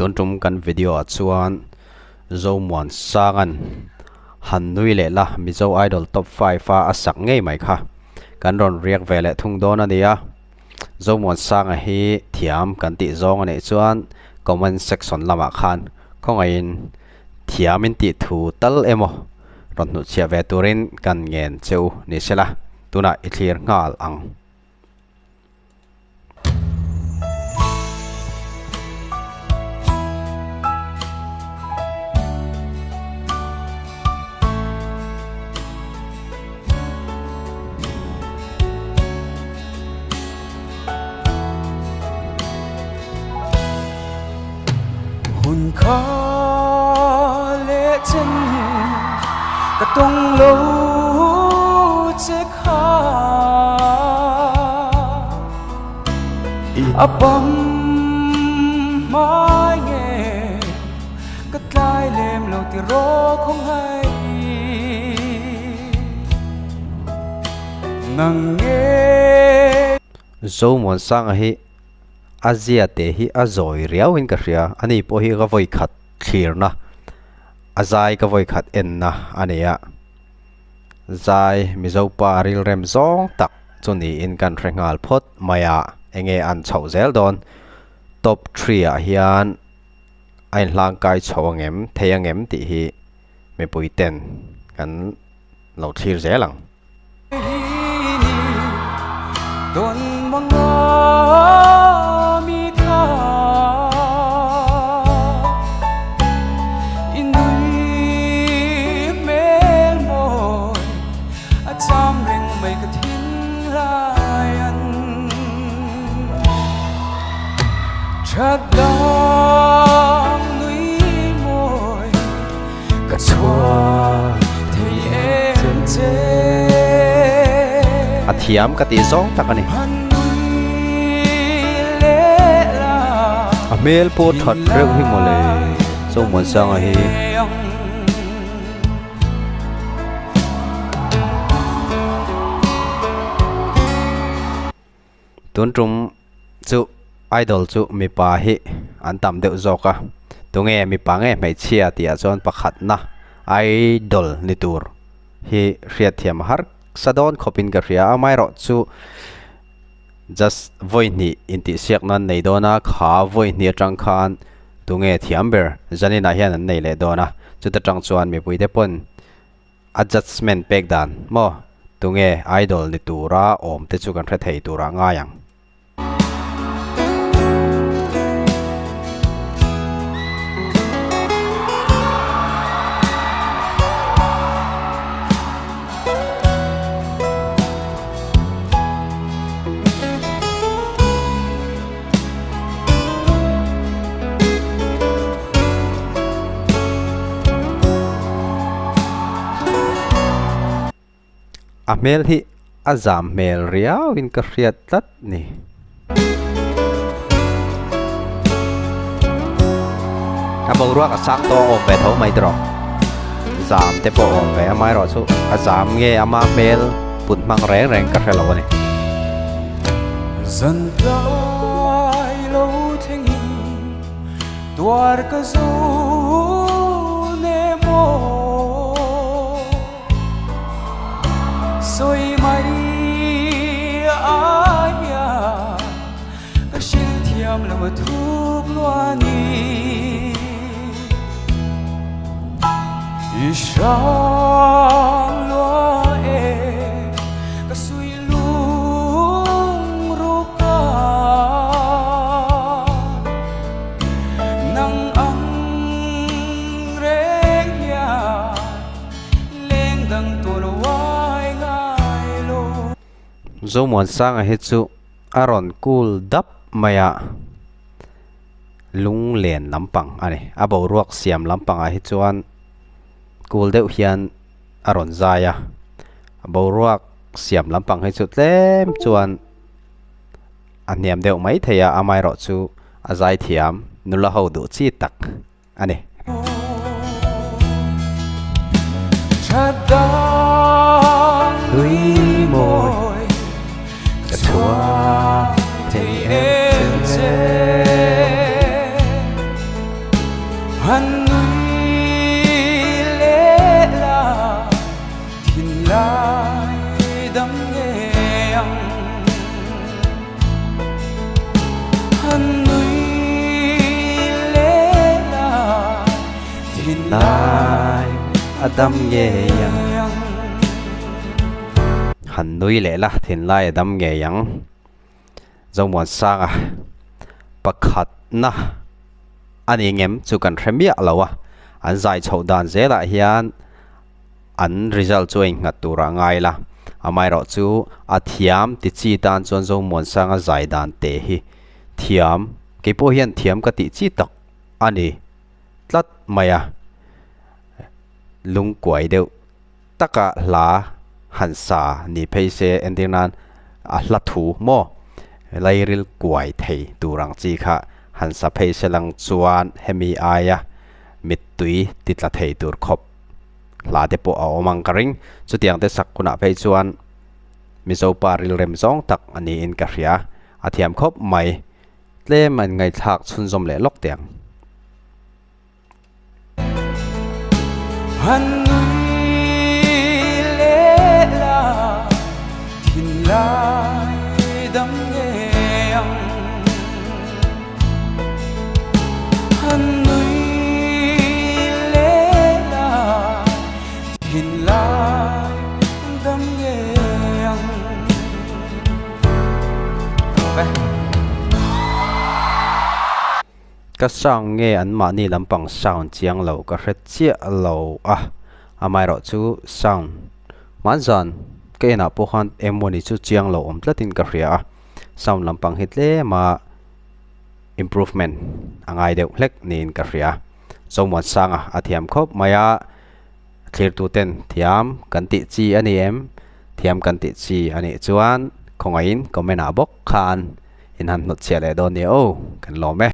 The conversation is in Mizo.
Tun tum kan video ah chuan Zomuan Sangan han nui leh la Mizo Idol Top 5 a a sak ngei mai kha kan rawn riak ve leh thung dawn a ni a. Zomuan Sanga hi thiam kan tih zawng a nih chuan comment section lamah khan khawngaihin thiam in tih thu tal emaw rawn hnuhchhiah ve turin kan ngen che u ni sela tunah i thlir nghal ang. Hun kha leh chen ka tawng lo che kha A pam hmai nge ka tlai lem lo ti rawh khawng hai Nang nge. Zomuansanga hi a zia te hi a zawi riau in ka hria, ani pawh hi ka vawi khat thlirna a zai ka vawi khat enna a ni a, zai Mizo pa rilrem zawng tak chu niin kan hre nghal phawt mai a, enge an chhoh zel dawn top three ah hian a inhlang kai chho angem thei angem tih hi mipui ten kan lo thlir zel ang. Ka chhuak thei em che. A thiam ka tih zawng tak a ni. A hmel pawh that reuh hi mawle Zomuansanga hi. Tun tum chu idol chu mipa hi an tam deuh zawk a tunge mipa nge hmeichhia tih ah chuan pakhatna idol ni tur hi hriatthiam har sa dawn khawp in ka hria a amaherawh chu just vawi hnih intihsiak nan nei dawn a kha vawi hnih atang khan tunge thiam ber zanin ah hian an nei leh dawn a chuta tang chuan mipui te pawn Adjustment pek dan maw? Tunge idol ni tura awm te chu kan hre thei turah ngai ang. A hmel hi a zam hmel riau in ka hriat tlat ni. A boruak a sang tawh a awm ve tho mai tawh zam te pawh a awm ve amaherawh chu a zam nge ama hmel put hmang reng reng ka hre lo a ni. Zan tlai lo thlengin tuar ka zo ne maw sawi mai aia ka hrilh thiam lo a thuk luani i hrang lua e ka sui Lungruka nang ang reng hian leng dang tur uai ngai lo. Zomuansanga hi chu a rawn cool dap mai a, lunglen lampang a ni. A boruak siam lampangah hi chuan cool deuh hian a rawn zai a, boruak siam lampang hi chu tlem chuan a hniam deuh mai thei a amaherawh chu a zai thiam nula ho duh chi tak a ni. Han nui leh la thinlai dam ngei ang Han nui leh la thinlai a dam ngei ang. Han nui leh la thinlai a dam ngei ang. Zomuansanga pakhatna a ni ngem chu kan hre miah lo a, an zai chhoh dan zelah hian an result chu a innghat tur a ngai la, amaherawh chu a thiam ti chi tan chuan Zomuansanga zai dan te hi thiam, keipawh hian thiam ka tih chi tak a ni tlat mai a, lungkuai deuh. taka hla han sa ni phei se entir nan a hla thu maw lairil kuai thei tur ang chi kha han sa phei se lang chuan hemi aia mittui ti tla thei tur khawp hla te pawh a awm ang ka ring. Chutiang te sak hunah phei chuan Mizo pa rilrem zawng tak a niin ka hria. A thiam khawp mai. Tlem an ngaihthlak chhunzawm leh lawk teh ang. Han nui leh la thinlai dam ngei ang Han nui leh la thinlai dam ngei ang. Ka sound nge an mahni lampang sound chiang lo ka hre chiah lo a, amaherawh chu sound hmanzan ka enah pawh khan emawni chu chiang lo awm tlatin ka hria a, sound lampang hi tlema improvement a ngai deuh hlek niin ka hria. Zomuansanga a thiam khawp mai a, thlirtuten thiam kan tih chi a ni em? Thiam kan tih chi a nih chuan khawngaihin comment ah bawk khan. In han hnawt chhiah leh dawn nia aw, kan lawm e.